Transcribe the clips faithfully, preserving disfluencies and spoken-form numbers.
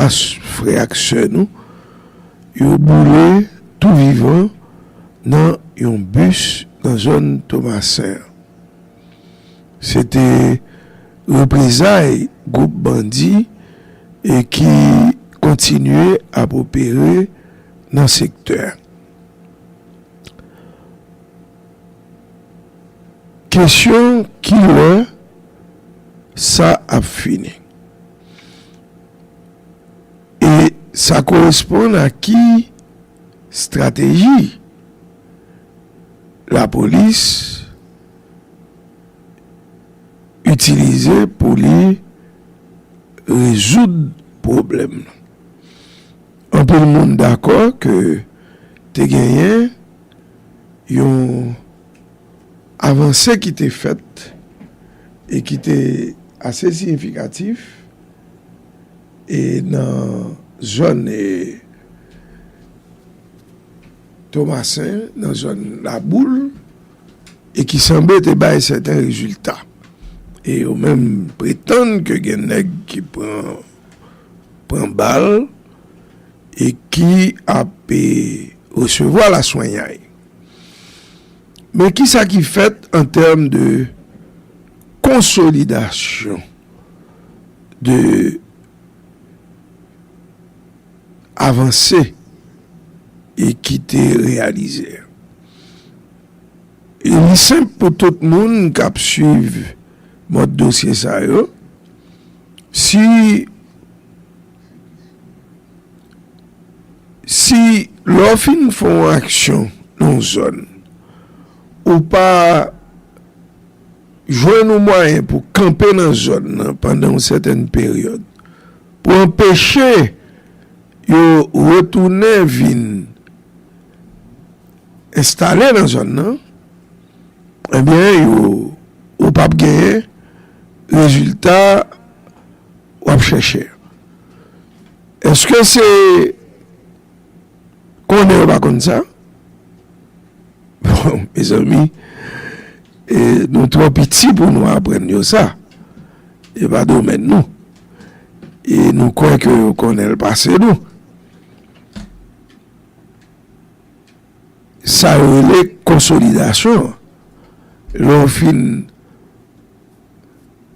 a s-, frè ak sè nou, yo boule tou vivan nan yon bis nan zòn Tomasen an. Se te reprezay gwoup bandi e ki kontinye ap opere nan sektè a. Kesyon, kilè sa ap fini? E sa koresponn a ki estrateji lapolis itilize pou li rezoud pwoblèm nan? Anpil moun dakò ke te genyen yon avanse ki te fèt e ki te ase siyifikatif e nan zòn, e, Tomasen, nan zòn Laboul, e ki sanble te bay sèten rezilta. E yo menm pretann ke gen nèg ki pran, pran bal e ki ap, e, resevwa laswenyay. Men kisa ki fèt an tèm de konsolidasyon de avanse e ki te reyalize? E li senp pou tout moun k ap swiv mòd dosye sa yo. Si, si lè w fin fè yon aksyon nan yon zòn, ou pa jwenn yon mwayen pou kanpe nan zòn nan pandan yon sètèn peryòd, pou anpeche yo retounen vin enstale nan zòn nan, ebyen, yo, ou p ap genyen rezilta w ap chèche. Èske se konnen yo pa konn sa? Bon, mezanmi, e, nou twò piti pou nou aprann yo sa. E pa domèn nou. E nou kwè ke yo konnen l pase nou. Sa yo rele konsolidasyon. Lè w fin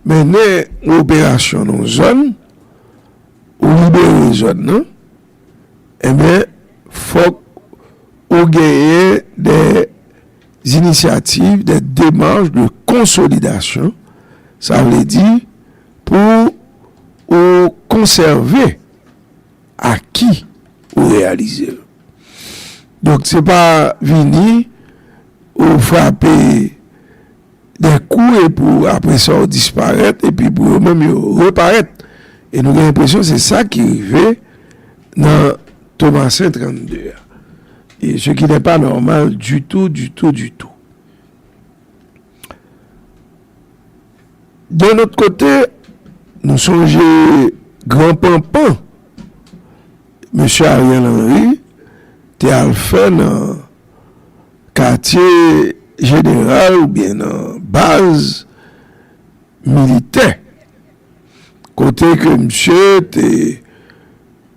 mennen yon operasyon nan yon zòn, ou libere zòn nan, ebyen, fòk ou genyen de zinisyativ, de demach de konsolidasyon, sa vle di pou ou konsève aki ou reyalize l. Donk, se pa vini ou frape de kou epi apre sa ou disparèt, epi pou yo menm yo reparèt. E nou gen enpresyon se sa ki rive nan Tomasen trannde a. E ce qui n'est pas normal du tout, du tout, du tout. De lòt kote, nou sonje gran panpan mesye Ariel Henry te al fè nan katye jeneral oubyen nan baz militè, kote ke misye te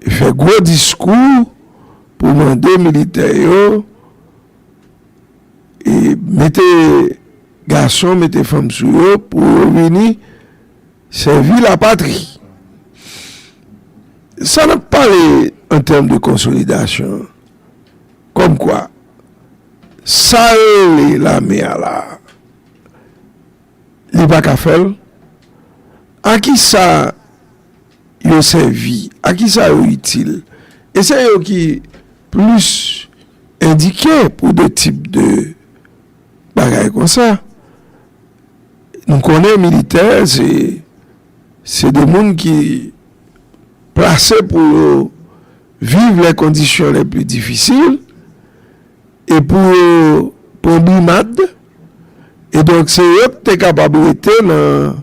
fè gwo diskou pou mande militè yo e mete gason, mete fanm sou yo pou yo vini sèvi lapatri. Sa n ap pale an tèm de konsolidasyon, kòmkwa sa yo rele lame a la, li pa ka fè l? A ki sa yo sèvi? A ki sa yo itil? E se yo ki plis endike pou de tip de bagay konsa. Nou konnen militè, se, se de moun ki plase pou yo viv les conditions les plus difficiles e pou yo pran brimad. E donk, se yo ki te kapab rete nan,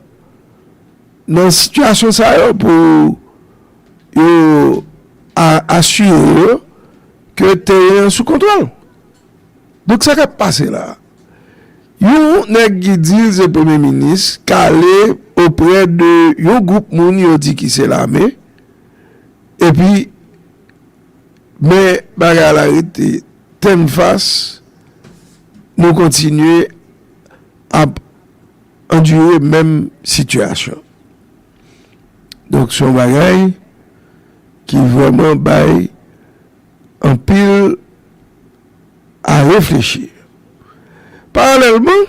nan sitiyasyon sa yo pou yo a-, asire yo ke teren an sou kontwòl. Donk, sa k ap pase la a? Yon nèg ki di l se premye minis, k ale oprè de yon gwoup moun yo di ki se lame, Epi, men bagay la rete tennfas, nou kontinye ap andire menm sitiyasyon. Donk, se yon bagay ki vrèman bay anpil a reflechi. Paralèlman,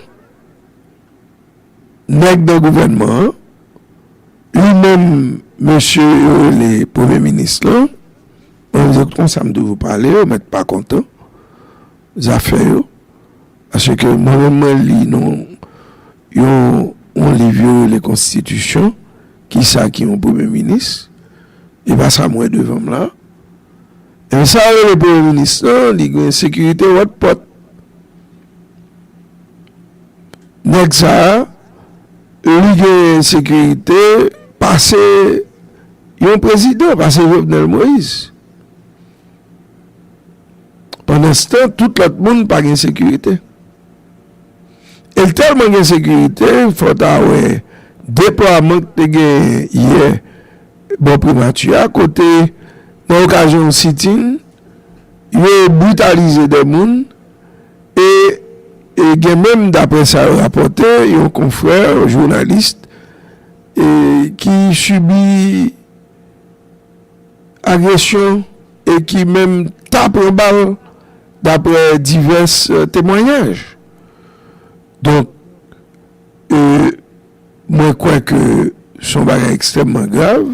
nèg nan gouvènman an, li menm, mesye yo rele premye minis lan, mwen, se konsa m toujou pale, yo mèt pa kontan zafè yo. Paske mwen menm, mwen li nan yon, yon liv yo rele Konstitisyon, kisa ki yon premye minis, e pa sa m wè devan m la. E sa yo rele premye minis lan, li gen sekirite wòtpòt. Nèg sa a, li gen sekirite pase yon prezidan, pase Jovenel Moïse. Pandanstan, tout lòt moun pa gen sekirite. E l tèlman gen sekirite, fò w ta wè deplwaman k te gen yè bò primati a, kote nan okazyon yon sit-in, yo britalize de moun, e, e gen menm, daprè sa yo rapòte, yon konfrè, yon jounalis, e, ki sibi agresyon e ki menm ta pran bal, daprè divès, e, temwayaj. Donk, e, mwen kwè ke se yon bagay ekstrèmman grav,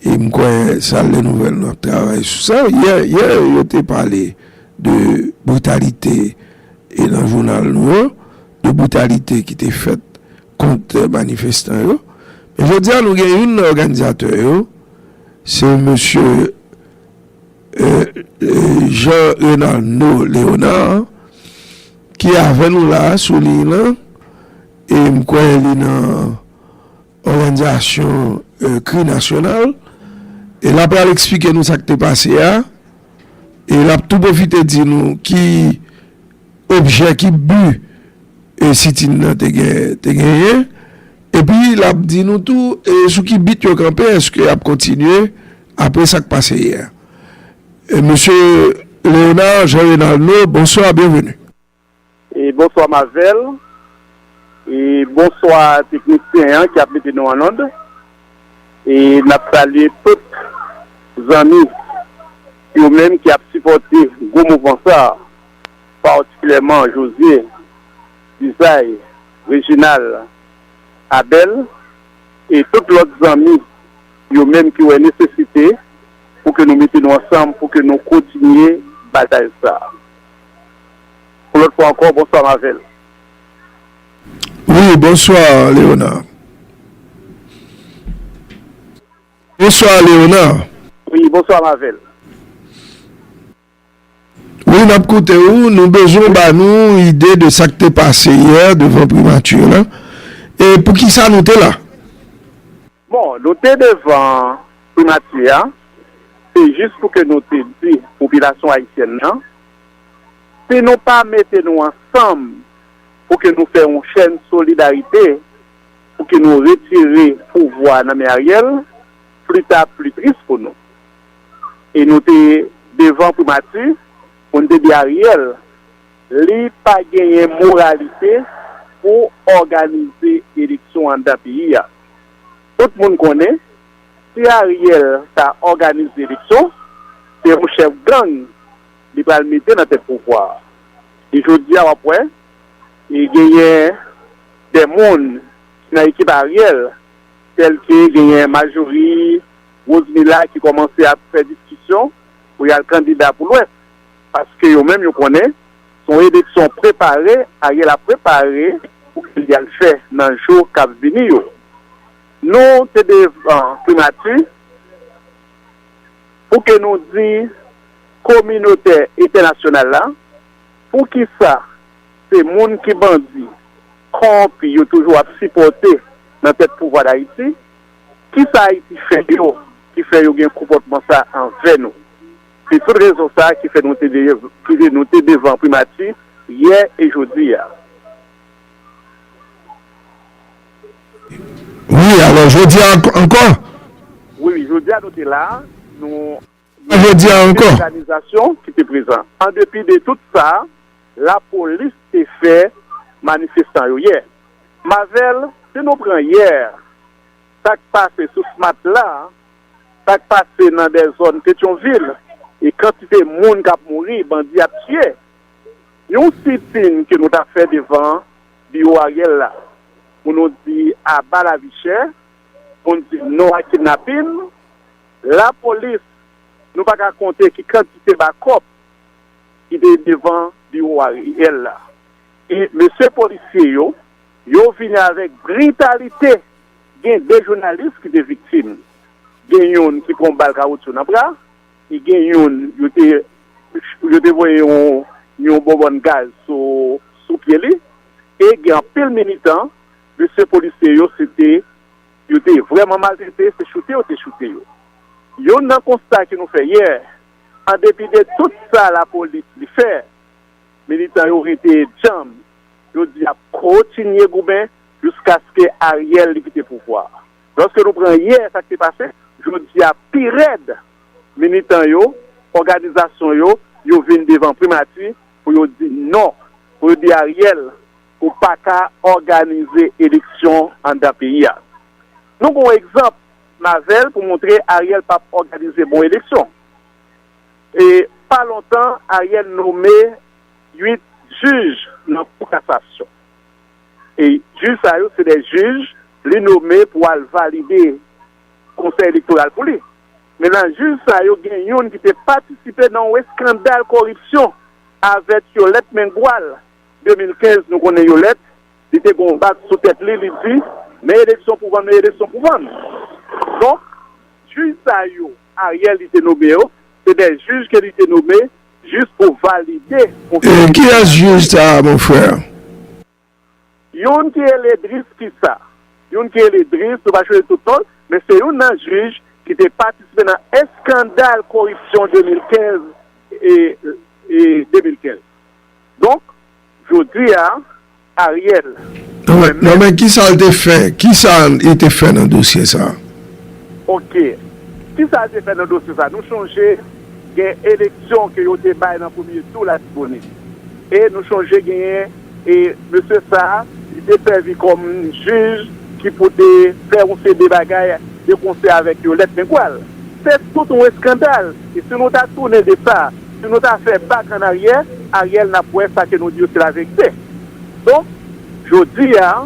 e m kwè sal dè nouvèl nou ap travay sou sa. Yè, yè, yo te pale de britalite e nan jounal nou yo, de britalite ki te fèt kont manifestan yo. Men jodi a, nou gen youn nan òganizatè yo, se mesye, e, e, Jean Renaldo Léonard, ki avè nou la a sou liy lan, e m kwè li nan òganizasyon, e, Kri Nasyonal, e l ap pral eksplike nou sa k te pase a, e l ap tou pwofite di nou ki objè, ki bi, e, sit-in nan te gen, te genyen, epi l ap di nou tou, e, sou ki bit yo kanpe, èske y ap kontinye apre sa k pase yè a. E, mesye Léonard Jean Renaldo, bonswa, byenveni. E bonswa Mavel. E bonswa teknisyen an ki ap mete nou an ond. E n ap salye tout zanmi yo menm ki ap sipòte gwo mouvman sa a, patikilyèman José, Dizay, Reginald, Abel, e tout lòt zanmi yo menm ki wè nesesite pou ke nou mete nou ansanm, pou ke nou kontinye batay sa a. Yon lòt fwa ankò, bonswa Mavel. Wi, bonswa Léonard. Bonswa Léonard. Wi, bonswa Mavel. Wi, n ap koute w. Nou bezwen w ba nou ide de sa k te pase yè devan primati lan. E poukisa nou te la? Bon, nou te devan primati a, se jis pou ke nou te di popilasyon ayisyèn nan, si nou pa mete nou ansanm pou ke nou fè yon chèn solidarite, pou ke nou retire pouvwa nan men Ariel, pli ta pli tris pou nou. E nou te devan primati pou n te di Ariel, li pa genyen moralite pou òganize eleksyon anndan peyi a. Tout moun konnen, si Ariel ta òganize eleksyon, se yon chèf gang li pral mete nan tèt pouvwa a. E jodi a, w ap wè, e genyen de moun ki nan ekip Ariel, tèl ke genyen Majorie, Rosemila ki kòmanse ap fè diskisyon pou y al kandida pou Lwès. Paske yo menm yo konnen se yon eleksyon prepare Ariel ap prepare pou ke li al fè nan jou k ap vini yo. Nou te devan primati pou ke nou di kominote entènasyonal la, poukisa se moun ki bandi, kòwonpi yo toujou ap sipòte nan tèt pouvwa Dayiti? Kisa Ayiti fè yo ki fè yo gen konpòtman sa anvè nou? Se tout rezon sa ki fè nou te de-, ki te, nou te devan primati yè e jodi a. Wi, alò, jodi a ank-, ankò? Wi, wi, jodi a nou te la. Nou jodi a ankò. Òganizasyon ki te prezan. An depi de tout sa, lapolis te fè manifestan yo yè. Mavel, si nou pran yè, sa k pase sou Smat la, sa k pase nan de zòn Petyonvil, e kantite moun k ap mouri, bandi ap tiye. Yon sitin ke nou ta fè devan biwo Ariel la, pou nou di aba lavi chè, pou nou di non a kidnapin, lapolis, nou pa ka konte ki kantite bakòp ki te devan biwo Ariel la. E mesye polisye yo, yo vini avèk britalite. Gen de jounalis ki te viktim. Gen youn ki pran bal kawotchou nan bra, e gen youn, yo te, yo te voye yon, yon bonbòn gaz sou, sou pye li, e gen anpil militan, mesye polisye yo, se te, yo te vrèman maltrete, se choute yo te choute yo. Youn nan konsta ke nou fè yè, an depi de tout sa lapolis li fè, militan yo rete djanm, yo di y ap kontinye goumen jiskaske Ariel li kite pouvwa a. Lòske nou pran yè sa k te pase, jodi a pi rèd, militan yo, òganizasyon yo, yo vin devan primati pou yo di non, pou yo di Ariel, ou pa ka òganize eleksyon anndan peyi a. Nou gen yon egzanp, Mavel, pou montre Ariel p ap òganize bon eleksyon. E pa lontan, Ariel nome uit jij nan Kou Kasasyon. E jij sa yo, se de jij li nome pou al valide Konsèy Elektoral pou li. Men nan jij sa yo, gen youn ki te patisipe nan yon eskandal koripsyon avèk Yolette Mengual. De mil kenz, nou konnen Yolette, li te gen yon bag sou tèt li, li di, men eleksyon pou vann, men eleksyon pou vann. Donk, jij sa yo, Ariel li te nome yo, se de jij ke li te nome jis pou valide. E kiyès jij sa a, mon frè? Youn ki rele Dris kisa? Youn ki rele Dris, nou pa chonje tout non l, men se youn nan jij ki te patisipe nan eskandal koripsyon de mil kenz e, e de mil kenz. Donk, jodi a, Ariel. Non, men, non, men kisa l te fè? Kisa l te fè nan dosye sa a? Ok. Kisa l te fè nan dosye sa a? Nou chonje gen eleksyon ke yo te bay nan premye tou Latibonit. E nou chonje genyen, e mesye sa a, li te sèvi kòm jij ki pou te fè yon seri de bagay de konsè avèk Yolette Mengual. Se tout yon eskandal. E si nou ta tounen de sa, si nou ta fè bak annaryè, Ariel n ap wè sa ke nou di yo se laverite. Donk, jodi a,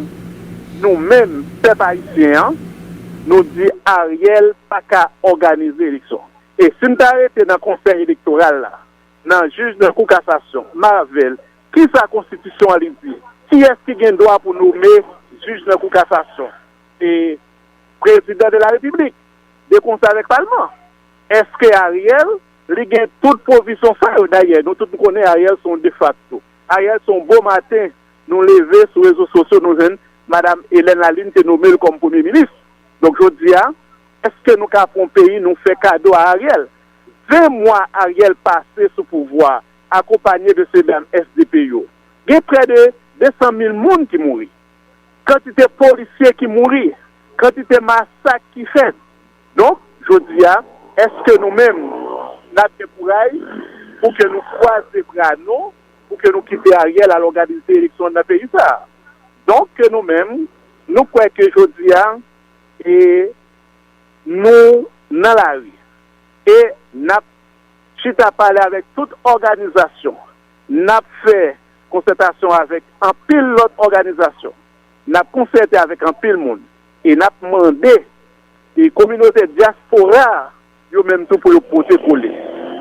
nou menm, pèp ayisyen an, nou di Ariel pa ka òganize eleksyon. E si n ta rete nan Konsèy Elektoral la, nan jij nan Kou Kasasyon, Mavel, kisa Konstitisyon an li di? Kiyès ki gen dwa pou nome jij nan Kou Kasasyon? E Prezidan de la Repiblik, de konsè avèk Palman. Èske Ariel, li gen tout pwovizyon sa yo? Dayè, nou tout nou konnen Ariel se yon defakto. Ariel se yon bon maten, nou leve sou rezo sosyo, nou jwenn Madam Hélène Lalime te nome l kòm premye minis. Donk, jodi a, èske nou ka pran yon peyi, nou fè kado a Ariel? Ven mwa Ariel pase sou pouvwa, akonpanye de se dam S D P yo. Gen prè de de san mil moun ki mouri. Kantite polisye ki mouri, kantite masak ki fèt. Donk, jodi a, èske nou menm, n ap gen kouray pou ke nou kwaze bra nou, pou ke nou kite Ariel al òganize eleksyon nan peyi sa a? Donk, ke nou menm, nou kwè ke jodi a, e nou nan lari. E n ap chita pale avèk tout òganizasyon. N ap fè konsètasyon avèk anpil lòt òganizasyon. N ap konsète avèk anpil moun. E n ap mande e kominote dyaspora a, yo menm tou pou yo pote kole.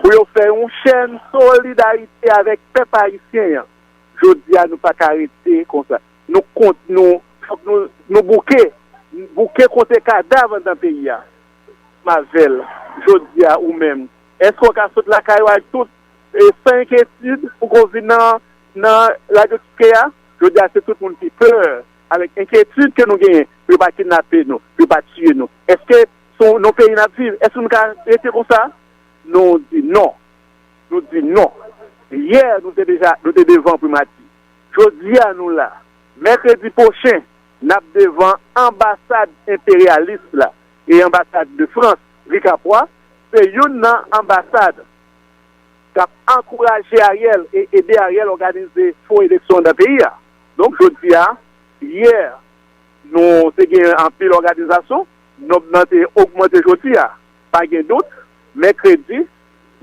Pou yo fè yon chèn solidarite avèk pèp ayisyen an. Jodi a, nou pa ka rete konsa. Nou kont, nou, fòk nou, nou bouke, bouke konte kadav anndan peyi a. Mavel, jodi a, ou menm, èske w ka sot lakay ou ak tout, e, san enkyetid pou ke w vin nan, nan radyo Kiskeya? Jodi a, se tout moun ki pè, avèk enkyetid ke nou genyen, pou yo pa kidnape nou, pou yo pa tiye nou. Èske se yon, nan peyi n ap viv? Èske nou ka rete konsa? Nou di non. Nou di non. Yè, nou te deja, nou te devan primati. Jodi a, nou la. Mèkredi pwochen, n ap devan anbasad enperyalis la e anbasad de Frans, Rikapwa, se youn nan anbasad k ap ankouraje Ariel e ede Ariel òganize fo eleksyon anndan peyi a. Donk, jodi a, yè, nou te gen anpil òganizasyon, nonb nan te ogmante jodi a. Pa gen dout, mèkredi,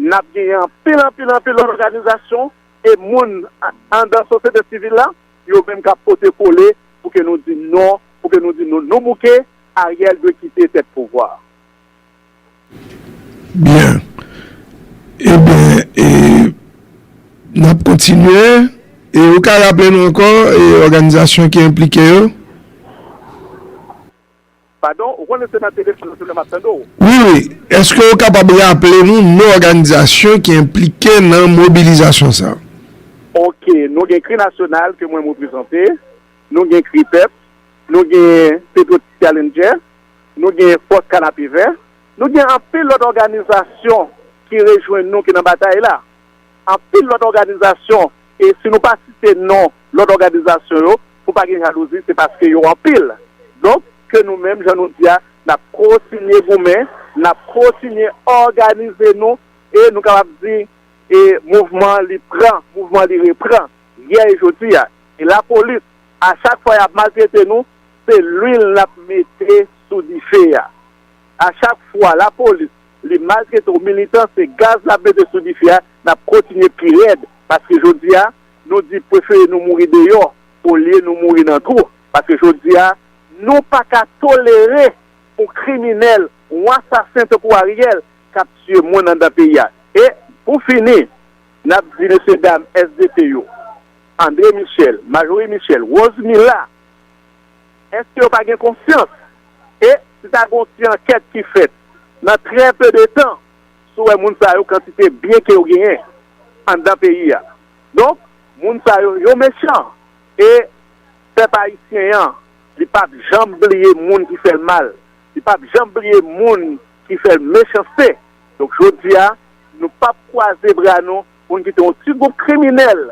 n ap genyen anpil, anpil, anpil lòt òganizasyon e moun a- anndan sosyete sivil la, yo menm k ap pote kole pou ke nou di non, pou ke nou di nou, nou bouke, Ariel dwe kite tèt pouvwa a. Byen. Ebyen, e, n ap kontinye. E ou ka raple nou ankò e òganizasyon ki enplike yo? Padon, ou konnen se nan telefòn nan sèlman m ap tande w. Wi, wi. Èske ou kapab raple nou non òganizasyon ki enplike nan mobilizasyon sa a? Ok, nou gen Kri Nasyonal ke mwen m reprezante, nou gen Kri Pèp, nou gen Petro Challenger, nou gen Fòs Kanapevè, nou gen anpil lòt òganizasyon ki rejwenn nou ki nan batay la. Anpil lòt òganizasyon, e si nou pa site non lòt òganizasyon yo, pou pa gen jalouzi, se paske yo anpil. Donk, ke nou menm, jan nou di a, n ap kontinye goumen, n ap kontinye òganize nou, e nou kapab di, e mouvman li pran, mouvman li repran, yè e jodi a. E lapolis, a chak fwa y ap maltrete nou, se lwil n ap mete sou dife a. A chak fwa lapolis li maltrete yon militan, se gaz l ap mete sou dife a, n ap kontinye pi rèd, paske jodi a, nou di prefere nou mouri deyò olye nou mouri nan twou, paske jodi a, nou pa ka tolere yon kriminèl, yon asasen tankou Ariel k ap tiye moun anndan peyi a. E pou fini, n ap di mesye dam S D P yo, André Michel, Majorie Michel, Rose Mila, èske yo pa gen konsyans? E si ta gen yon ti ankèt ki fèt nan trè pe de tan, si w wè moun sa yo kantite byen ke yo genyen anndan peyi a. Donk, moun sa yo, yo mechan. E pèp ayisyen an, li p ap janm bliye moun ki fè l mal. Li p ap janm bliye moun ki fè l mechanste. Donk, jodi a, nou p ap kwaze bra nou pou n kite yon ti gwoup kriminèl,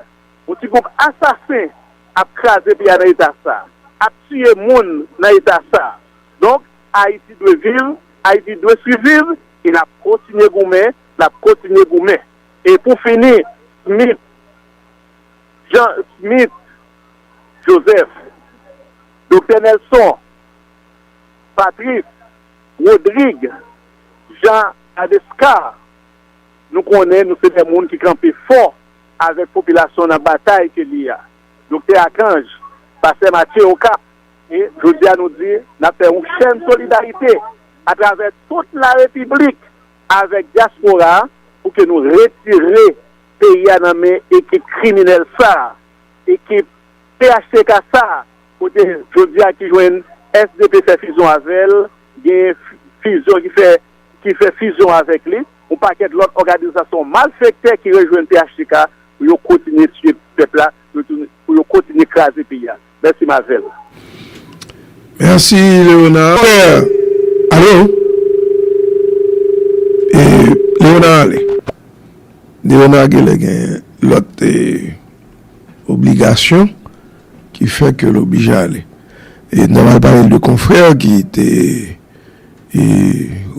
yon ti gwoup asasen ap kraze peyi a nan eta sa, ap tiye moun nan eta sa. Donk, Ayiti dwe viv, Ayiti dwe siviv, e n ap kontinye goumen, n ap kontinye goumen. E pou fini, Smith, Jean Smith Joseph, Doktè Nelson, Patrice, Rodrigue, Jean Adescar, nou konnen nou se de moun ki kanpe fò avèk popilasyon nan batay ke li a. Doktè Akanj, Pastè Matye Okap, e jodi a nou di n ap fè yon chèn solidarite atravè tout la repiblik avèk dyaspora a pou ke nou retire peyi a nan men ekip kriminèl sa a, ekip P H T K sa a, kote jodi a ki jwenn S D P fè fizyon avè l, gen fizyon ki fè ki fè fizyon avèk li, yon pakèt lòt òganizasyon malfektè ki rejwenn P H T K pou yo kontinye tiye pèp la, pou yo kontinye kraze peyi a. Mèsi Marvel. Mèsi Leonard. Alo? E Leonard ale. Leonard genlè gen lòt e, obligasyon ki fè ke l oblije ale. E n ta pral pale de konfrè ki te e,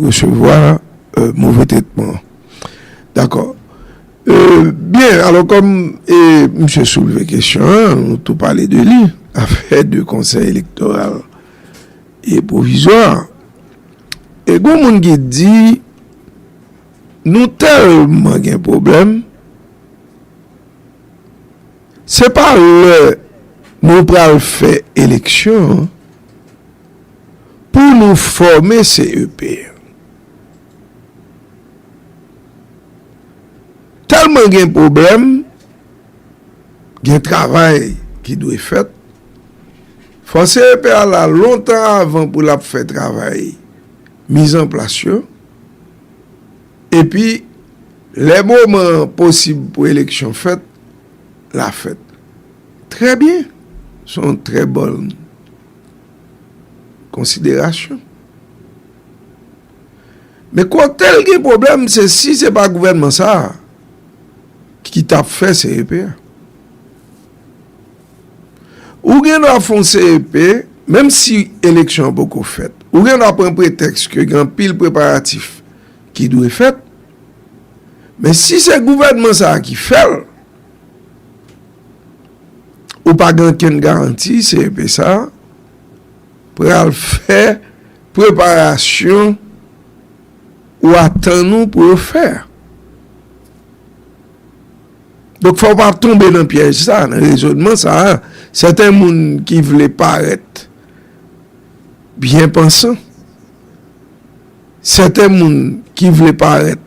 resevwa e, move tretman. Dakò. E, byen, alò kòm e, misye soulve kesyon an, nou tou pale de li, afè de konsèy elektoral e pwovizwa. E gon moun ki di nou tèlman gen pwoblèm, se pa lè nou pral fè eleksyon an pou nou fòme C E P. Tèlman gen pwoblèm, gen travay ki dwe fèt. Fò C E P a la lontan avan pou l ap fè travay mizanplas yo. Epi, lè moman an posib pou eleksyon fèt, l a fèt. Trè byen. Se yon trè bòn konsiderasyon. Men kote l gen pwoblèm, se si se pa gouvènman sa a ki t ap fè C E P a. Ou gen dwa fè yon C E P, menm si eleksyon an poko fèt. Ou gen dwa pran pretèks ke gen anpil preparatif ki dwe fèt. Men si se gouvènman sa a ki fè l, ou pa gen okenn garanti C E P sa a pral fè preparasyon ou atann ou pou yo fè a. Donk, fò w pa tonbe nan pyèj sa, nan rezònman sa a. Sèten moun ki vle parèt byen pansan, sèten moun ki vle parèt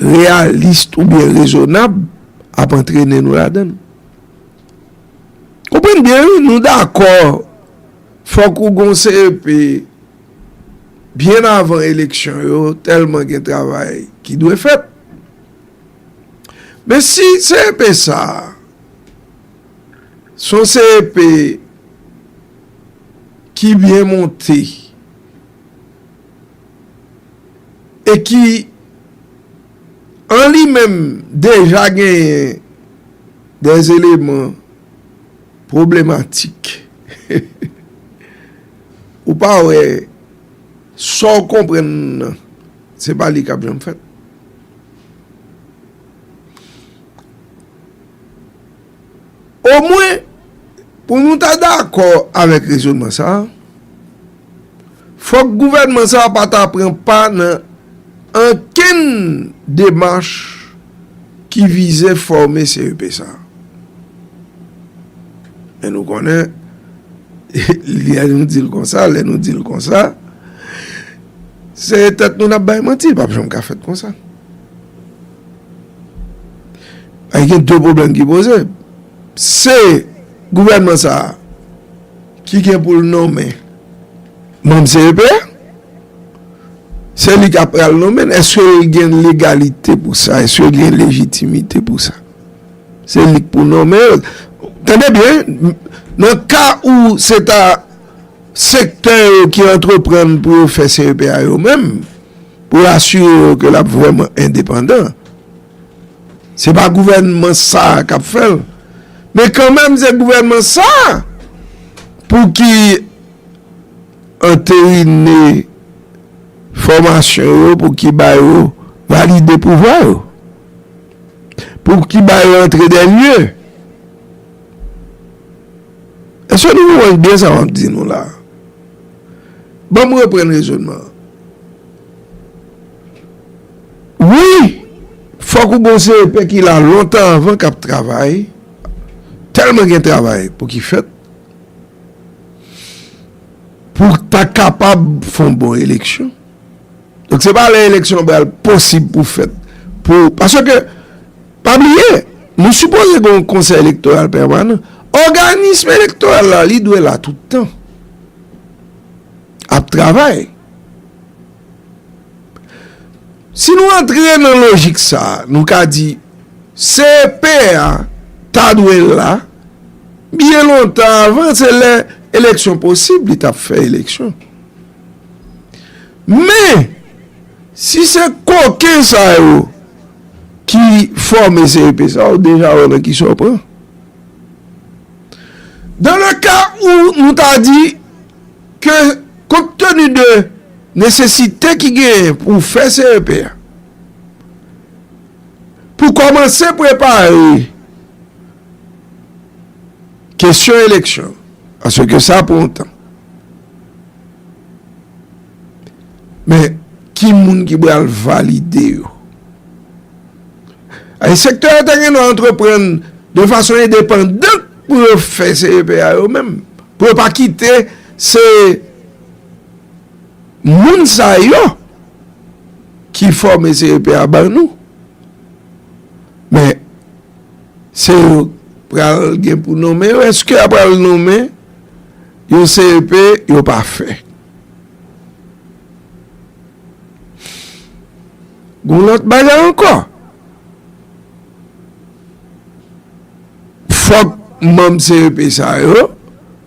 reyalis oubyen rezonab ap antrene nou ladan l. Konprann byen, wi, nou dakò, fòk ou gon C E P byen avan eleksyon yo, tèlman gen travay ki dwe fèt. Men si C E P sa a, se yon C E P ki byen monte, e ki an li menm deja genyen dè eleman pwoblematik, ou pa wè sa w konprann nan, se pa li k ap janm fèt. Omwen, pou nou ta dakò avèk rezònman sa a, fòk gouvènman sa a pa ta pran pa nan ankenn demach ki vize fòme C E P sa a. Men nou konnen, lè nou di l konsa, lè nou di l konsa, se tèt nou n ap bay manti, l p ap janm ka fèt konsa. Ay gen de pwoblèm ki poze. Se gouvènman sa a ki gen pou l nonmen manm C E P a? Se li k ap pral nonmen l. Èske l gen legalite pou sa? Èske l gen lejitimite pou sa? Se li k pou nonmen yo. Tande byen, nan ka ou se ta sektè yo ki antreprann pou yo fè C E P a yo menm, pou yo asire yo ke l ap vrèman endepandan. Se pa gouvènman sa a k ap fè l. Men kanmenm, se gouvènman sa a pou ki anterine fòmasyon yo, pou ki ba yo valide pouvwa yo, pou ki ba yo antre dè lye. Èske nou konprann byen sa m ap di nou la a? Ban m reprann rezònman an. Wi, fòk ou gon C E P ki la lontan avan k ap travay, tèlman gen travay pou ki fèt, pou ta kapab fè yon bon eleksyon. Donk, se pa lè eleksyon an pral posib pou fèt. Pou, paske, pa bliye, nou sipoze gen yon konsèy elektoral pèmanan. Òganism elektoral la, li dwe la tout tan. Ap travay. Si nou antre nan lojik sa a, nou ka di C E P a ta dwe la byen lontan avan, se lè eleksyon posib, li t ap fè eleksyon. Men, si se koken sa yo ki fòme C E P sa, ou deja wè nan kisa w pran. Dans le cas où nou ta di ke, kont teni de nesesite ki genyen pou fè C E P a, pou kòmanse prepare kesyon eleksyon, paske sa pran tan. Men, ki moun ki pral valide yo? Ay, sektè yo ta gen dwa antreprann de fason endepandant pou yo fè C E P a yo menm, pou yo pa kite se moun sa yo ki fòme C E P a ban nou. Men, se yo pral gen pou nonmen yo. Èske y a pral nonmen yon C E P yo pa fè? Gon lòt bagay ankò. Fòk manm C E P sa yo,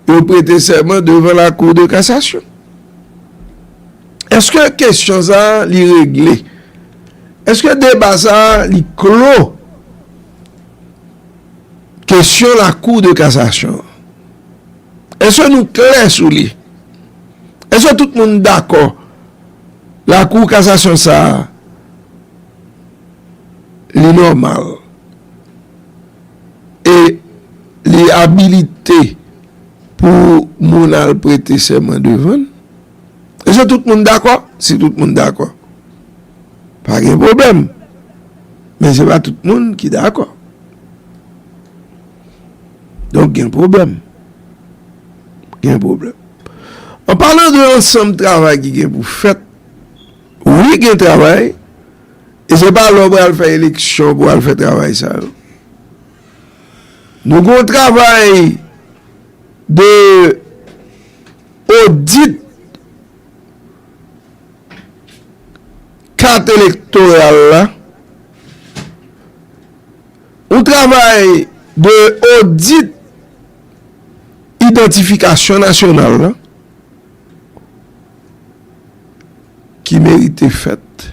yo prete sèman devan la Cour de cassation. Èske kesyon sa a, li regle? Èske deba sa a, li klo? Kesyon la Cour de cassation. Èske nou klè sou li? Èske tout moun dakò Lakou kasasyon sa a, li nòmal e li abilite pou moun al prete sèman devan l. E se tout moun dakò? Si tout moun dakò, pa gen pwoblèm. Men se pa tout moun ki dakò. Donk, gen pwoblèm. Gen pwoblèm. An palan de ansanm travay ki gen pou fèt, wi, gen travay, e se pa lè w pral fè eleksyon pou w al fè travay sa yo. Nou gen yon travay de odit kat elektoral la, yon travay de odit idantifikasyon nasyonal la ki merite fèt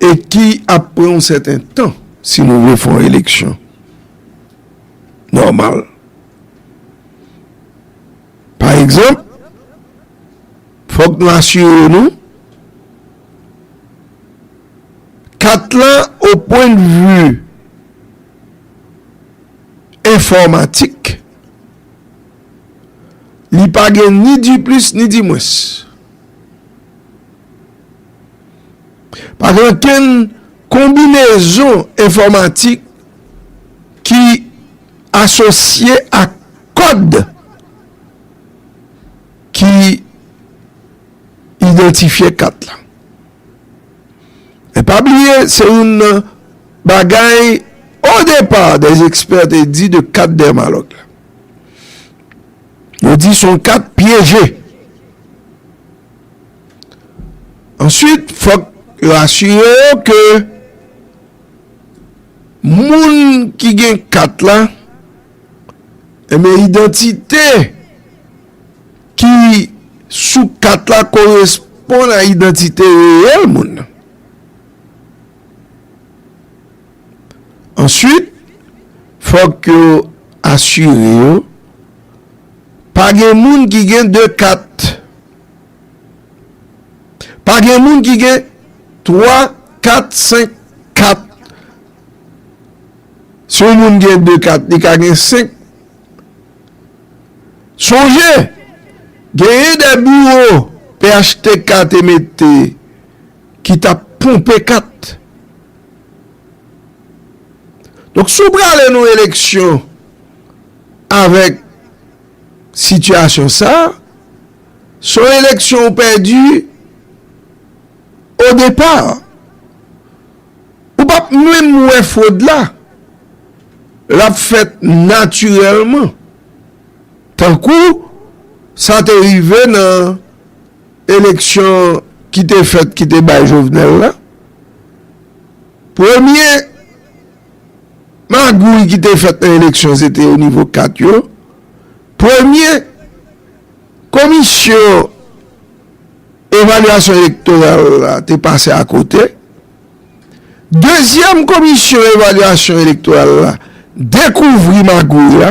e ki ap pran yon sèten tan si nou vle fè yon eleksyon nòmal. Pa egzanp, fòk nou asire nou kat lan, o pwendvi enfòmatik, li pa gen ni di plis ni di mwens. Pa gen okenn konbinezon enfòmatik ki asosye ak kòd ki idantifye kat la. E pa bliye, se youn nan bagay, o depa, des experts te di de kat Dermalog la. Yo di se yon kat pyeje. Answit, fòk yo asire yo ke moun ki gen kat la, ebyen, idantite ki sou kat la koresponn a idantite reyèl moun nan. Answit, fòk yo asire yo pa gen moun ki gen de kat. Pa gen moun ki gen twa, kat, senk kat. Si yon moun gen de kat, li ka gen senk. Sonje, genyen de biwo P H T K te mete ki t ap ponpe kat. Donk, si w prale nan eleksyon avèk sitiyasyon sa a, se yon eleksyon ou pèdi o depa. Ou p ap menm wè fwod la. L ap fèt natirèlman. Tankou sa te rive nan eleksyon ki te fèt, ki te bay Jovenel la. Premye magouy ki te fèt nan eleksyon, se te o nivo kat yo. Premye komisyon evalyasyon elektoral la te pase akote. Dezyèm komisyon evalyasyon elektoral la dekouvri magouy la.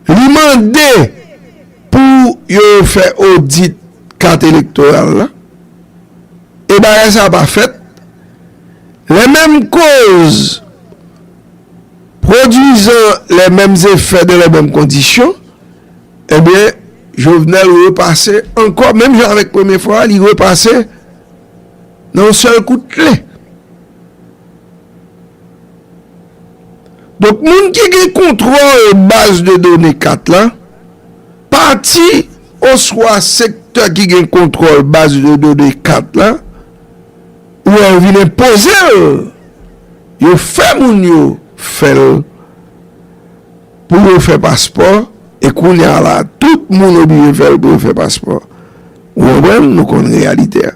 Li mande pou yo fè odit kat elektoral la. E bagay sa pa fèt. Les mêmes causes produisant les mêmes effets dans les mêmes conditions, ebyen, Jovenel repase ankò, menm jan avèk premye fwa a, li repase nan yon sèl kout kle. Donk, moun ki gen kontwòl baz de done kat la, pati oswa sektè ki gen kontwòl baz de done kat la, ou wè yo vin enpoze l, yo fè moun yo fè l pou yo fè paspò, e kounye a la, tout moun oblije fè l pou yo fè paspò. Ou konprann? Nou konn reyalite a.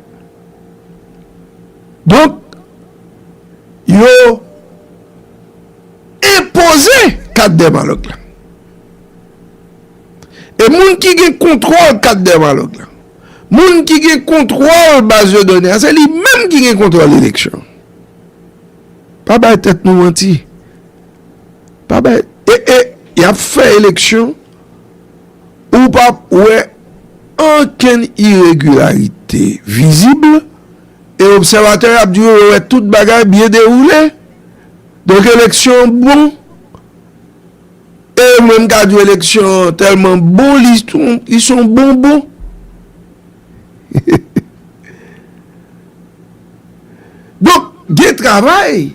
Donk, yo enpoze kat Dermalog la. E moun ki gen kontwòl kat Dermalog la, moun ki gen kontwòl baz de done a, se li menm ki gen kontwòl eleksyon. Pa bay tèt nou manti. Pa bay, e, e, y ap fè eleksyon, ou p ap wè okenn iregilarite vizib, e obsèvatè yo ap di yo wè tout bagay byen dewoule. Donk, eleksyon an bon. E mwen, m ka di w, eleksyon an tèlman bon, li s-, li s on bonbon. Donk, gen travay,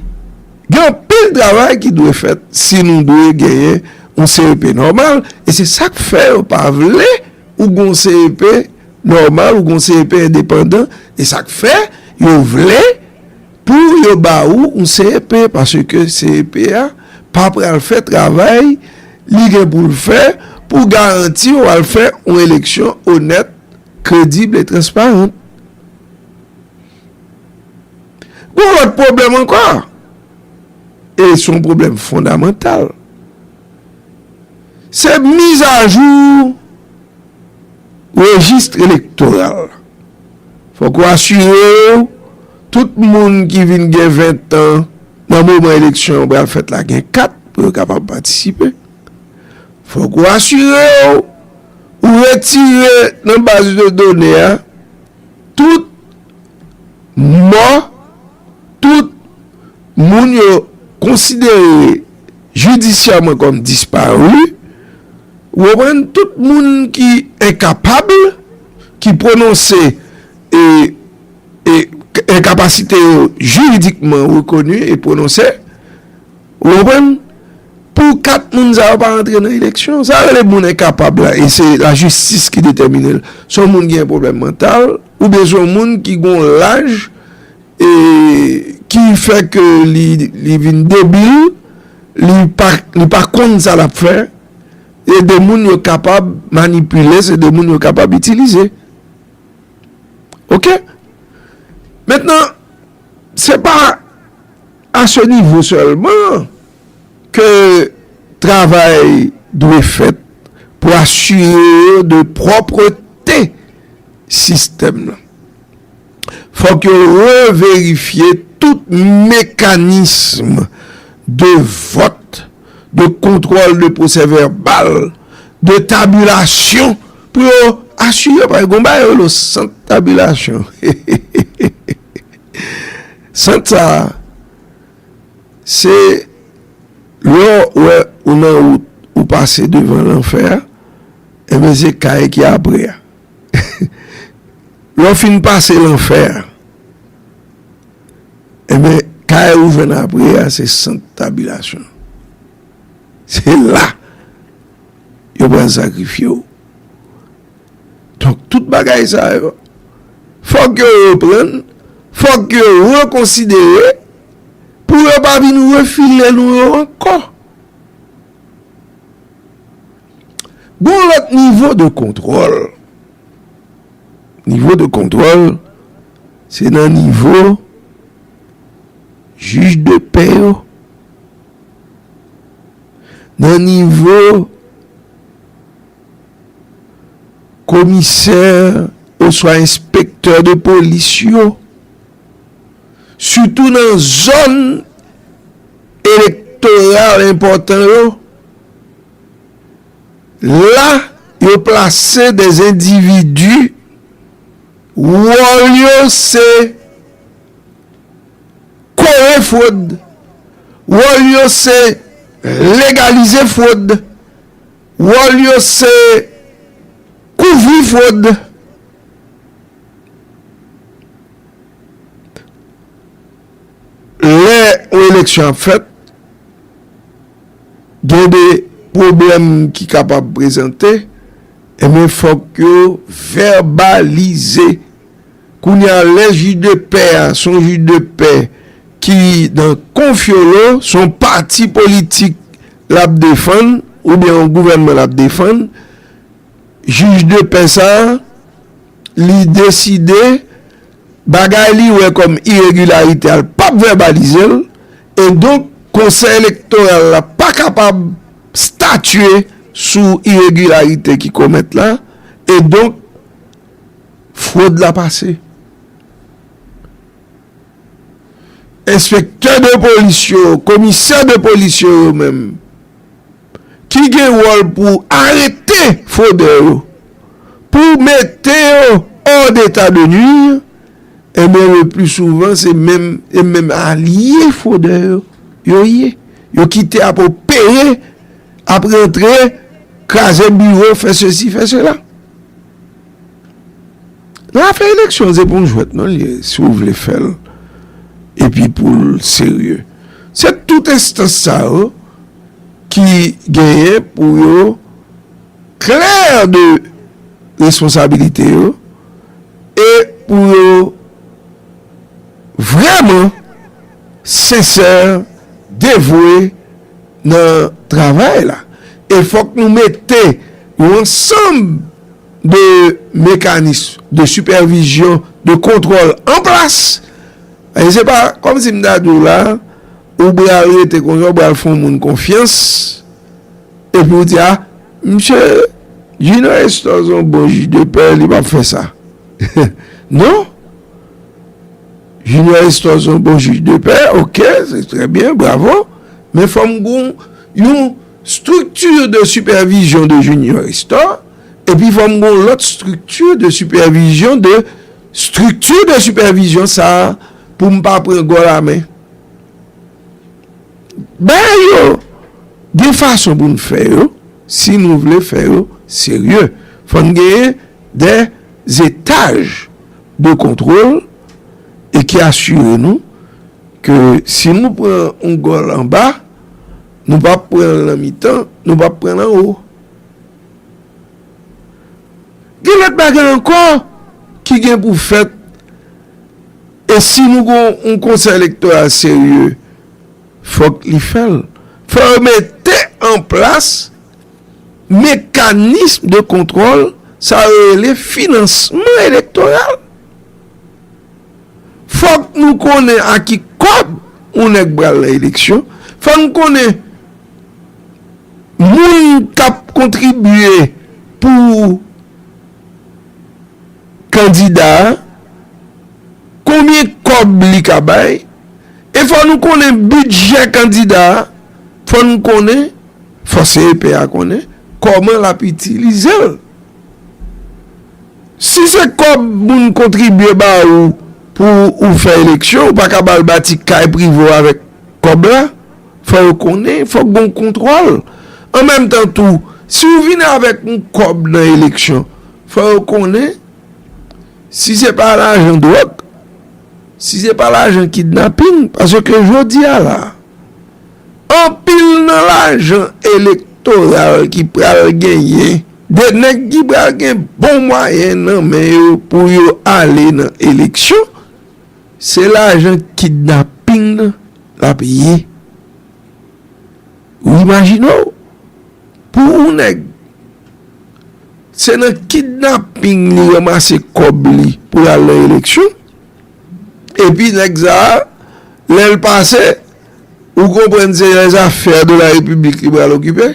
gen anpil travay ki dwe fèt si nou dwe genyen yon C E P nòmal. E se sa k fè yo pa vle ou gen yon C E P nòmal, ou gen yon C E P endepandan. E sa k fè yo vle pou yo ba ou yon C E P, paske C E P a pa pral fè travay li gen pou l fè pou garanti w al fè yon eleksyon onèt, kredib e transparan. Gon lòt pwoblèm ankò, e se yon pwoblèm fondamantal, se mizajou rejis elektoral. Fòk ou asire w, tout moun ki vin gen ven tan nan moman eleksyon an pral fèt la gen kat pou yo kapab patisipe. Fòk ou asire w, ou retire nan baz de done a tout mò, tout moun yo konsidere jidisyèman kòm dispari, ou konprann, tout moun ki enkapab, ki pwononse e, e enkapasite yo jiridikman rekoni e pwononse, ou konprann, pou kat moun sa yo pa rantre nan eleksyon. Sa yo rele moun enkapab la, e se lajistis ki detèmine l. Se yon moun ki gen pwoblèm mantal, oubyen se yon moun ki gen yon laj, e ki fè ke li, li vin debil, li pa, li pa konn sa l ap fè. E de moun yo kapab manipile, se de moun yo kapab itilize. Oke? Mentnan, se pa à ce niveau seulement que travay dwe fèt pou asire yo de pwòpte sistèm nan. Fòk yo reverifye tout mekanism de vòt, de kontwòl de pwosè vèbal, de tabilasyon, pou yo asire, pa gen yon bagay yo rele sant tabilasyon. Sant sa a, se lè w wè ou nan wout, ou pase devan lanfè a, enben se kay ki apre a. Lè w fin pase lanfè a, enben kay ou jwenn apre a se sant tabilasyon. Se la yo pral sakrifye w. Donk, tout bagay sa yo, fòk yo reprann, fòk yo rekonsidere pou yo pa vin refile nou yo ankò. Gon lòt nivo de kontwòl. Nivo de kontwòl, se nan nivo jij de pè yo, nan nivo komisè oswa enspektè de polis yo, sitou nan zòn elektoral enpòtan yo, la yo plase de endividi, wòl yo se kore fwod, wòl yo se legalize fwod, wòl yo se kouvri fwod. Lè yon eleksyon ap fèt, gen de pwoblèm ki kapab prezante, enben, fòk yo vèbalize. Kounye a, lè jij de pè a, se yon jij de pè ki nan konfyolo, se yon pati politik l ap defann, oubyen yon gouvènman l ap defann, jij de pè sa a, li deside bagay li wè kòm iregilarite a, l p ap vèbalize l, e donk, Konsèy Elektoral la pa kapab statye sou iregilarite ki komèt la, e donk, fwod la pase. Enspektè de polis yo, komisè de polis yo, yo menm, ki gen wòl pou arete fwodè yo, pou mete yo hors d'état de nuire, ebyen, le pli souvan, se menm, e menm alye fwodè yo, yo ye. Yo kite ap opere, ap rantre, kraze biwo, fè sesi, fè sela. Nan afè eleksyon, se pa yon jwèt non l ye, si w vle fè l, epi pou l serye. Se tout enstans sa yo ki genyen pou yo klè de responsabilite yo e pou yo vrèman sensè, devwe nan travay la. E fòk nou mete yon ansanm de mekanism de sipèvizyon, de kontwòl an plas. E se pa kòmsi m ta di w la, ou pral rete konsa, ou pral fè yon moun konfyans, epi w di, a, misye, Junior Estor se yon bon jij de pè, li p ap fè sa. Non. Junior Estor se yon bon jij de pè, oke, se trè byen, bravo. Men fò m gen yon structure de supervision de Junior Estor, epi fò m gen yon lòt structure de supervision de structure de supervision sa a pou m pa pran gòl a men. Bagay yo, gen fason pou n fè yo, si nou vle fè yo serye. Fò n genyen des étages de contrôle e ki asire nou ke si nou pran yon gòl anba, nou p ap pran l nan mitan, nou p ap pran l anwo. Gen lòt bagay ankò ki gen pou fèt, e si nou gen yon konsèy elektoral serye, fòk li fè l. Fò yo mete an plas mekanism de kontwòl, sa yo rele finansman elektoral. Fòk nou konnen a ki kòb yon nèg pral nan eleksyon. Fòk nou konnen moun k ap kontribye pou kandida a, konbyen kòb li ka bay, e fò nou konnen bidjè kandida a, fò nou konnen, fò C E P a konnen kòman l ap itilize l. Si se kòb moun kontribye ba ou pou ou fè eleksyon, ou pa ka ba l bati kay prive w avèk kòb la. Fò yo konnen, fòk gen yon kontwòl. An menm tan tou, si w vin avèk yon kòb nan eleksyon, fò yo konnen si se pa lajan dwòg, si se pa lajan kidnaping, paske jodi a la, anpil nan lajan elektoral ki pral genyen, de nèg ki pral gen bon mwayen nan men yo pou yo ale nan eleksyon, se lajan kidnaping nan l ap ye. Ou imajine w, pou yon nèg, se nan kidnaping li ranmase kòb li pou l al nan eleksyon, epi nèg sa a, lè l pase, ou konprann se les affaires de la République li pral okipe.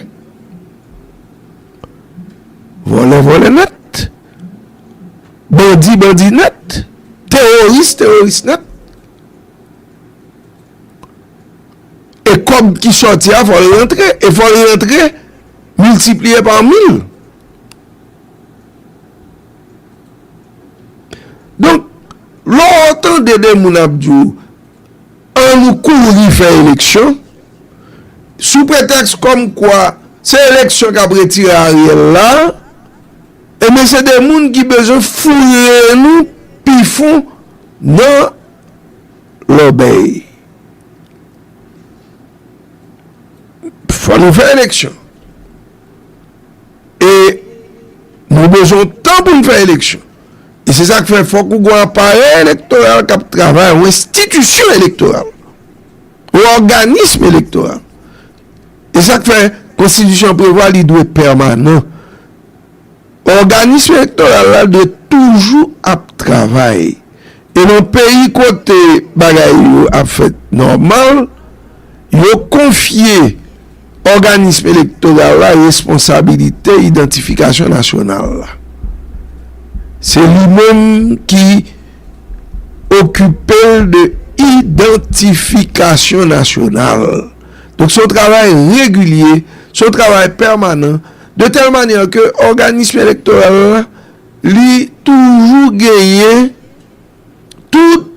Vòlè, vòlè nèt. Bandi, bandi nèt. Teworis, teworis nèt. E kòb ki sòti a, fò l rantre. E fò l rantre miltipliye pa mil. Donk, lè w tande de moun ap di w, ann nou kouri fè eleksyon, sou pretèks kòmkwa se eleksyon k ap retire Ariel la, ebyen, se de moun ki bezwen foure nou pi fon nan lòbèy. Fò nou fè eleksyon. E nou bezwen tan pou n fè eleksyon. E se sa k fè fòk ou gen yon aparèy elektoral k ap travay, yon enstitisyon elektoral, yon òganism elektoral. E sa k fè konstitisyon an prevwa li dwe pèmanan. Òganism elektoral la dwe toujou ap travay. E nan peyi kote bagay yo ap fèt nòmal, yo konfye òganism elektoral la responsabilite idantifikasyon nasyonal la. Se li menm ki okipe l de idantifikasyon nasyonal. Donk, se yon travay regilye, se yon travay pèmanan, de tèl manyè ke òganism elektoral la Li toujou genyen tout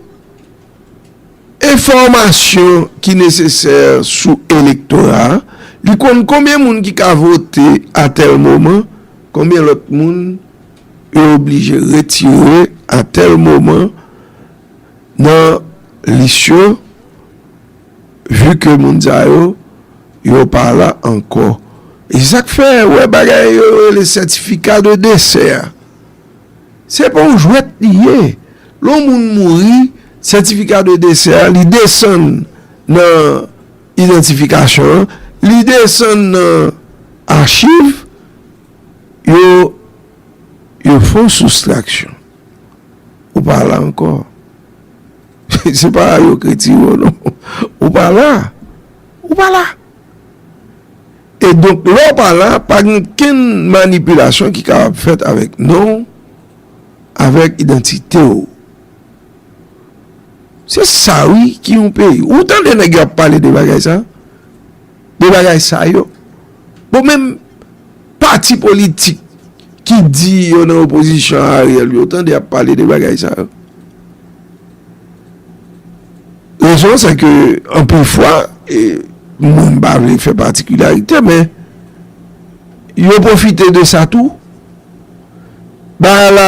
enfòmasyon ki nesesè sou elektora a. Li konn konbyen moun ki ka vote a tèl moman, konbyen lòt moun yo oblije retire a tèl moman nan lis yo, vi ke moun sa yo, yo pa la ankò. E sa k fè, wè, bagay yo rele sètifika de desè a. Se pa yon jwèt li ye. Lè yon moun mouri, sètifika de desè a, li desann nan idantifikasyon an, li desann nan achiv, yo, yo fè yon soustraksyon. Ou pa la ankò. Se pa yo k retire w, non. Ou pa la. Ou pa la. E donk, lè w pa la, pa gen kenn manipilasyon ki kapab fèt avèk non w, avèk idantite w. Se sa, wi, ki yon peyi. Ou tande nèg yo ap pale de bagay sa? De bagay sa yo. Bon, menm pati politik ki di yo nan opozisyon a Ariel, yo tande ap pale de bagay sa yo. Rezon, se ke anpil fwa, e, mwen m pa vle fè patikilarite, men yo pwofite de sa tou. Bagay la,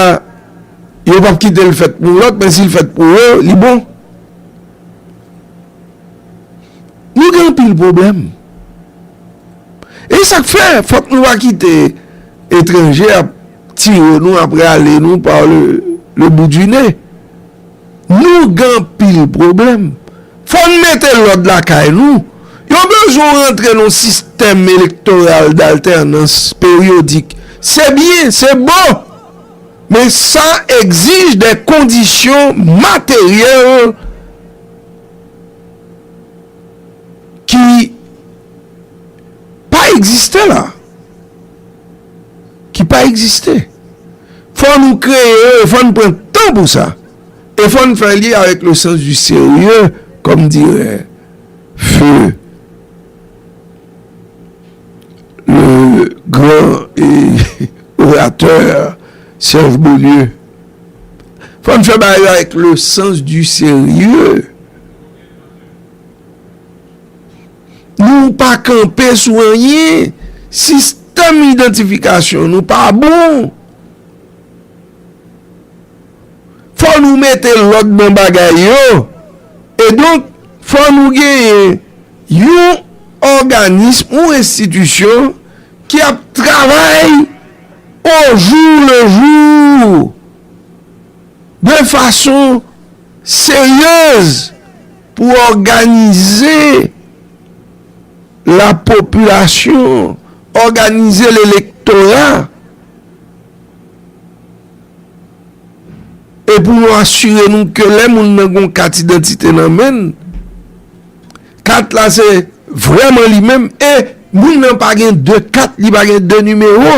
yo p ap kite l fèt pou lòt, men si l fèt pou yo, li bon. Nou gen anpil pwoblèm. E sa k fè, fòk nou pa kite etranje ap tire nou, ap rale nou par le, le bout du nez. Nou gen anpil pwoblèm. Fò n mete lòd lakay nou. Yo bezwen rantre nan yon sistèm elektoral d'alternance périodique. Se byen, se bon. Men sa egzije de kondisyon materyèl ki pa egziste la. Ki pa egziste. Fò nou kreye yo, e fò n pran tan pou sa. E fò n fè li avec le sens du sérieux, comme dirait feu le grand, eh, orateur Serge Beaulieu. Fò n fè bagay yo avec le sens du sérieux. Nou pa kanpe sou anyen. Sistèm idantifikasyon nou pa bon. Fò nou mete lòd nan bagay yo. E donk, fò nou genyen yon òganism, yon enstitisyon ki ap travay au jour le jour, de fason seryez pou òganize la popilasyon, òganize lelektora, e pou nou asire nou ke lè moun nan gon kat idantite nan men l, kat la se vrèman li menm, e moun nan pa gen de kat, li pa gen de nimewo.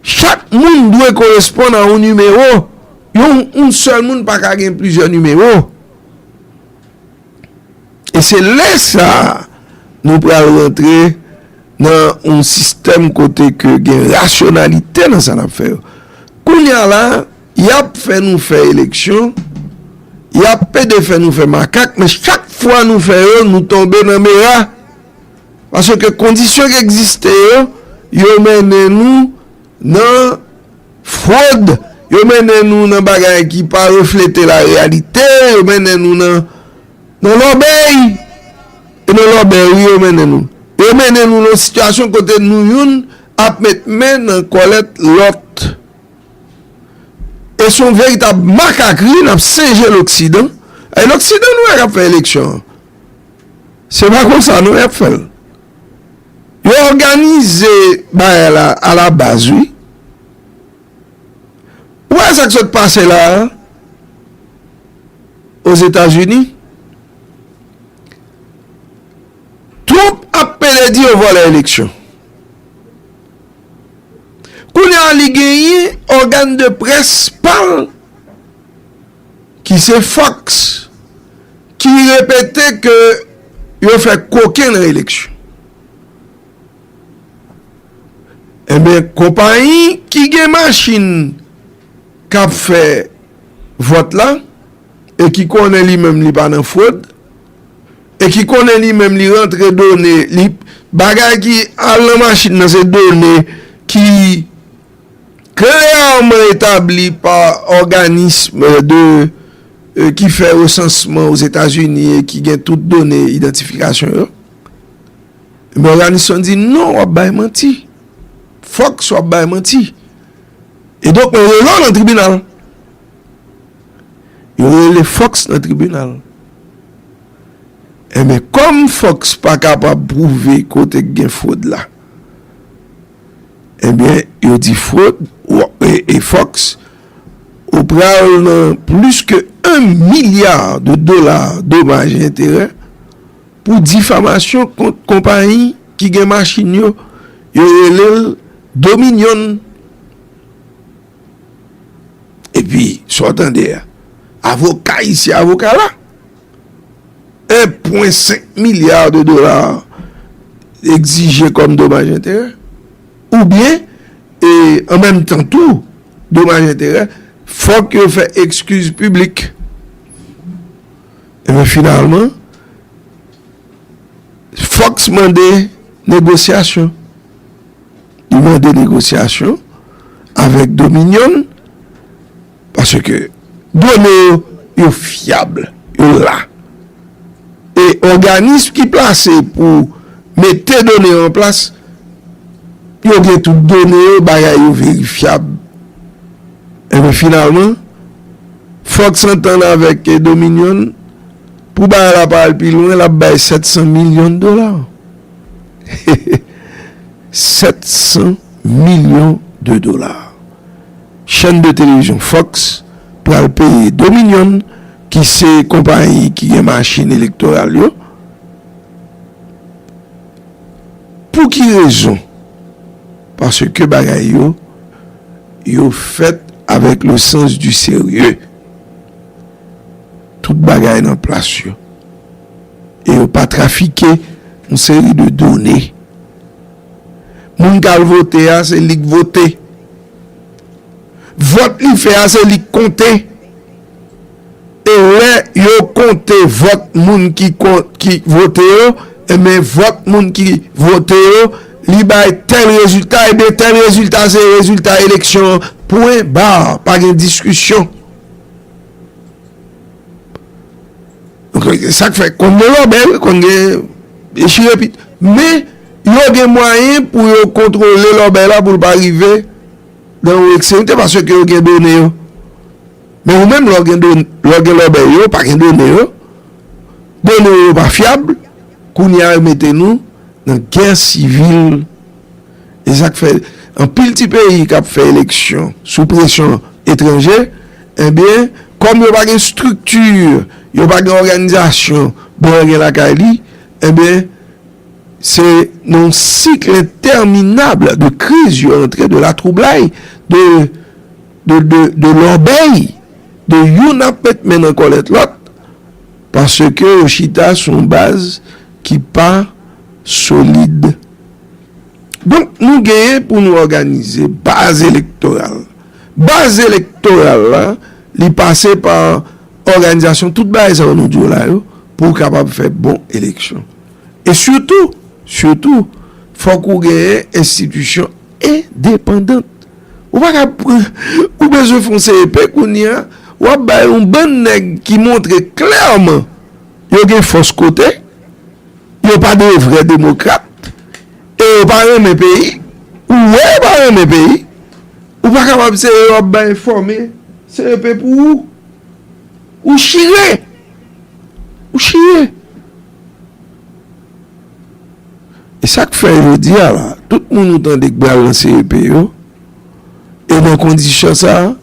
Chak moun dwe koresponn a yon nimewo. Yon, yon sèl moun pa ka gen plizyè nimewo. E se lè sa a nou pral rantre nan yon sistèm kote ke gen rasyonalite nan sa n ap fè yo. Kounye a la, y ap fè nou fè eleksyon, y ap pede fè nou fè makak, men chak fwa nou fè yo, nou tonbe nan mera. Paske kondisyon ki egziste yo, yo mennen nou nan fwod, yo mennen nou nan bagay ki pa reflete la reyalite, yo mennen nou nan, nan lòbèy. E nan lòbèy, wi, yo mennen nou. Yo mennen nou nan sitiyasyon kote nou youn ap met men nan kòlèt lòt. E se yon veritab makakri, n ap senje Loksidan. E Loksidan, nou wè k ap fè eleksyon an. Se pa konsa, non, y ap fè l. Yo òganize bagay la a la baz, wi. Ou wè sa k sot pase la a, Ozetazini? Trump ap pede di yo vòlè eleksyon. Kounye a, li genyen ògàn de près pa l, ki se Fox, ki repete ke yo fè koken nan eleksyon. Ebyen, konpayi ki gen machin k ap fè vòt la, e ki konnen li menm li pa nan fwod, e ki konnen li menm li rantre done, li, bagay ki al nan machin nan se done ki klèman etabli pa òganis de, e, ki fè resansman Ozetazini e ki gen tout done idantifikasyon yo. Men òganis lan di non, w ap bay manti. Fox, w ap bay manti. E donk, mwen rele w nan tribinal. Yo rele Fox nan tribinal. Enben, kòm Fox pa kapab pwouve kote k gen fwod la, enben, yo di fwod, w-, e, e Fox, ou pral nan plis ke un milliard de dola domaj e enterè pou difamasyon kont konpayi ki gen machin yo, yo rele l Dominion. Epi, sa w tande a, avoka isi, avoka la, un pwen senk milya de dola egzije kòm domaj enterè. Oubyen, e an menm tan tou, domaj enterè, fòk yo fè ekskiz piblik. Ebyen, finalman, Fox mande negosyasyon. Li mande negosyasyon avèk Dominion, paske done yo, yo fyab, yo la. E òganis ki plase pou mete done yo an plas, yo gen tout done yo, bagay yo verifyab. Ebyen, finalman, Fox antann avèk, e, Dominion, pou bagay la pa al pi lwen, l ap bay sèt san milyon dola. Sèt san milyon de dola. Chèn de televizyon Fox pral peye Dominion, ki se konpayi ki gen machin elektoral yo. Pou ki rezon? Paske bagay yo, yo fèt avèk le sens du sérieux. Tout bagay nan plas yo. E yo pa trafike yon seri de done. Moun k al vote a, se li k vote. Vòt li fè a, se li k konte. E lè yo konte vòt moun ki kon-, ki vote yo, enben, vòt moun ki vote yo, li bay tèl rezilta, ebyen, tèl rezilta se rezilta eleksyon an. Pwen ba, pa gen diskisyon. Donk, sa k fè, konn gen lòbèy, wi, konn gen chirepit. Men, yo gen mwayen pou yo kontwole lòbèy la pou l pa rive nan yon ekstremite, paske yo gen done yo. Men ou menm, lè w gen don-, lè w gen lòbèy yo, pa gen done yo, done yo pa fyab, kounye a yo mete nou nan gè sivil. E sa k fè anpil ti peyi k ap fè eleksyon sou presyon etranje, ebyen, kòm yo pa gen estrikti, yo pa gen òganizasyon, bò yo gen lakay li, ebyen, se nan yon cycle interminable de crise yo antre, de latwoublay, de, de, de, de lòbèy, de youn ap met men nan kòlèt lòt, paske yo chita sou yon baz ki pa solid. Donk, nou genyen pou nou òganize baz elektoral. Baz elektoral la, li pase pa òganizasyon, tout bagay sa yo nou di w la yo, pou w kapab fè bon eleksyon. E sitou, sitou, fòk ou genyen enstitisyon endepandant. Ou pa ka pran, ou bezwen fè yon C E P kounye a, w ap bay yon bann nèg ki montre klèman yo gen fòs kote, yo pa de vrè demokrat, e yo pa renmen peyi, ou wè yo pa renmen peyi, ou pa kapab se yo w ap bay fòme C E P pou ou. Ou chire. Ou chire. E sa k fè jodi a la, tout moun ou tande k pral nan C E P yo, e nan kondisyon sa a,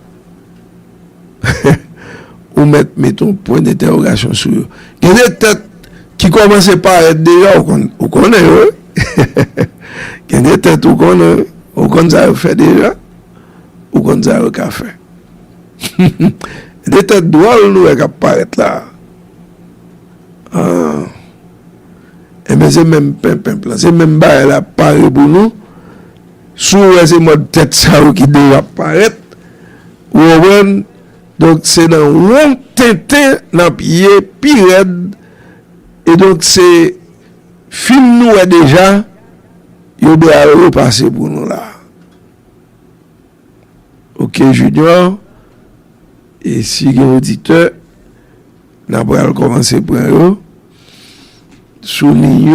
ou mèt mete yon pwen dentèwogasyon sou yo. Gen de tèt ki kòmanse parèt deja, ou konn, ou konnen yo, wi. Gen de tèt ou konnen, wi. Ou konn sa yo fè deja, ou konn sa yo ka fè. De tèt dwòl nou wè k ap parèt la. Ah. Enben, se menm penpenp lan, se menm bagay la ap pare pou nou. Si w wè se mòd tèt sa yo ki deja ap parèt, ou konprann? Donk, se nan wonk tenten n ap ye pi rèd. E donk, se fim nou wè deja, yo pral repase pou nou la. Oke, Junior, e si gen oditè, n a pral kòmanse pran yo sou liy yo.